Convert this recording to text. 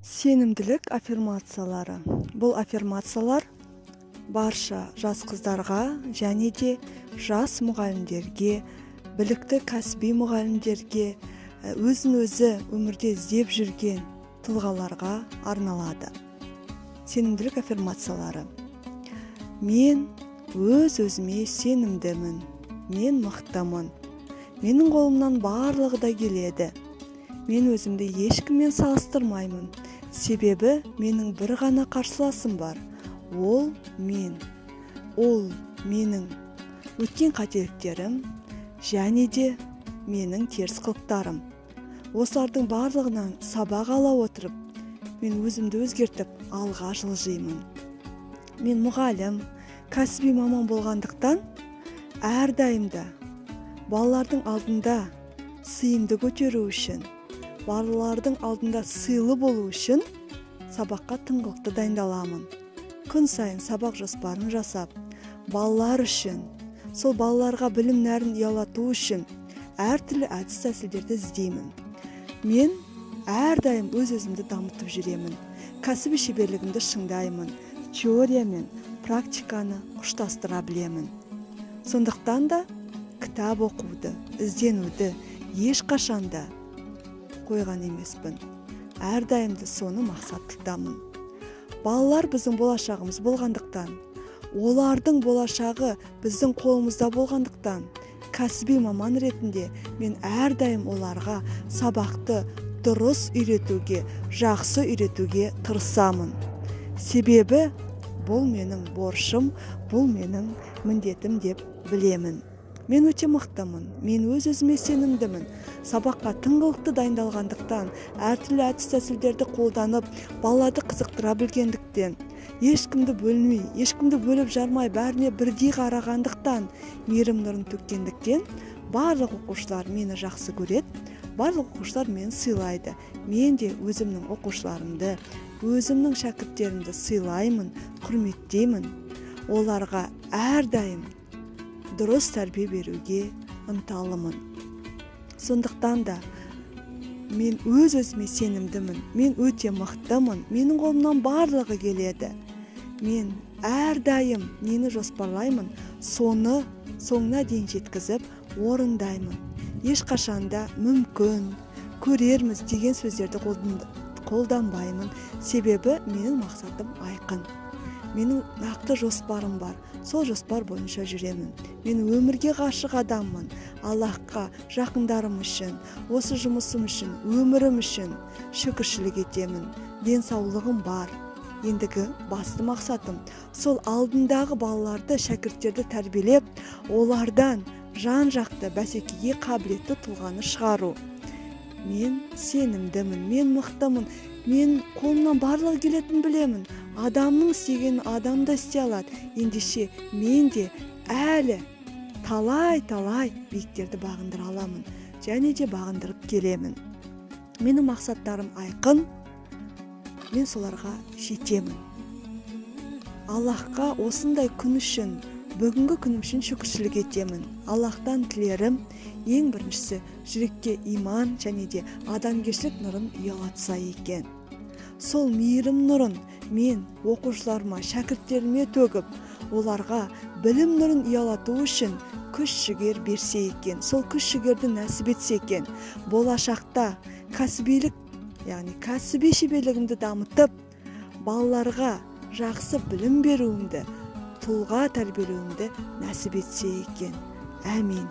Сенімділік аффирмациялары. Бұл аффирмациялар барша жас қыздарға және де жас мұғалімдерге, білікті кәсіби мұғалімдерге, өзін өзі өмірде іздеп жүрген тұлғаларға арналады. Сенімділік аффирмациялары. Мен өз өзіме сенімдімін. Мен мықтымын. Менің қолымнан барлығы да келеді. Мен өзімді ешкіммен салыстырмаймын. Себебі менің бір ғана қарсыласым бар. Ол мен. Ол менің өткен қателіктерім және де менің теріс қылықтарым. Осылардың барлығынан сабақ ала отырып, мен өзімді өзгертіп алға жылжимын. Мен мұғалім, кәсіби маман болғандықтан әрдайым да балалардың алдында сыйымды көтеру үшін, балалардың алдында сыйлы болу үшін сабаққа тыңғылықты дайындаламын. Күн сайын сабақ жоспарын жасап, балалар үшін, сол балаларға білім нәрін ұялату үшін әртүрлі әдіс тәсілдерді іздеймін. Мен әрдайым өз өзімді дамытып жүремін. Кәсіби шеберлігімді шыңдаймын. Теория мен практиканы ұштастыра білемін. Сондықтан да кітап оқуды, ізденуді ешқашан да қойған емеспін. Әрдайым да соны мақсат тұтамын. Балалар біздің болашағымыз болғандықтан, олардың болашағы біздің қолымызда болғандықтан, кәсіби маман ретінде мен әрдайым оларға сабақты дұрыс үйретуге, жақсы үйретуге тырысамын. Себебі бұл менің борышым, бұл менің міндетім деп білемін. Мен өте мықтымын, мен өз өзіме сенімдімін. Сабаққа тыңғылықты дайындалғандықтан, әртүрлі әдіс тәсілдерді қолданып, балаларды қызықтыра білгендіктен, ешкімді бөлмей, ешкімді бөліп жармай, бәріне бірдей қарағандықтан, мейірім нұрын төккендіктен, барлық оқушылар мені жақсы көреді, барлық оқушылар мені сыйлайды. Мен де өзімнің оқушыларымды, өзімнің шәкірттерімді сыйлаймын, құрметтеймін. Оларға әрдайым дұрыс тәрбие беруге ынталымын. Сондықтан да мен өз өзіме сенімдімін, мен өте мықтымын, менің қолымнан барлығы келеді. Мен әрдайым нені жоспарлаймын, соны соңына дейін жеткізіп орындаймын. Ешқашан да мүмкін, көрерміз деген сөздерді қолданбаймын. Себебі менің мақсатым айқын. Менің нақты жоспарым бар. Сол жоспар бойынша жүремін. Мен өмірге ғашық адаммын. Аллахқа, жақындарым үшін, осы жұмысым үшін, өмірім үшін шүкіршілік етемін. Денсаулығым бар. Ендігі басты мақсатым сол алдындағы балаларды, шәкірттерді тәрбиелеп, олардан жан-жақты бәсекеге қабілетті тұлғаны шығару. Мен сенімдімін, мен мықтымын, мен қолымнан барлығы келетінін білемін. Адамның істегенін адам да істей алады. Ендеше мен де әлі талай-талай биіктерді бағындыра аламын және де бағындырып келемін. Менің мақсаттарым айқын, мен соларға жетемін. Аллахқа осындай күн үшін, бүгінгі күнім үшін шүкіршілік етемін. Аллахтан тілерім, ең біріншісі жүрекке иман және де адамгершілік нұрын ұялатса екен. Сол мейірім нұрын мен оқушыларыма, шәкірттеріме төгіп, оларға білім нұрын ұялату үшін күш жігер берсе екен. Сол күш жігерді нәсіп етсе екен. Болашақта кәсібилік, яғни кәсіби шеберлігімді дамытып, балаларға жақсы білім беруімді, тұлға тәрбиелеуімді нәсіп етсе екен. Әмин.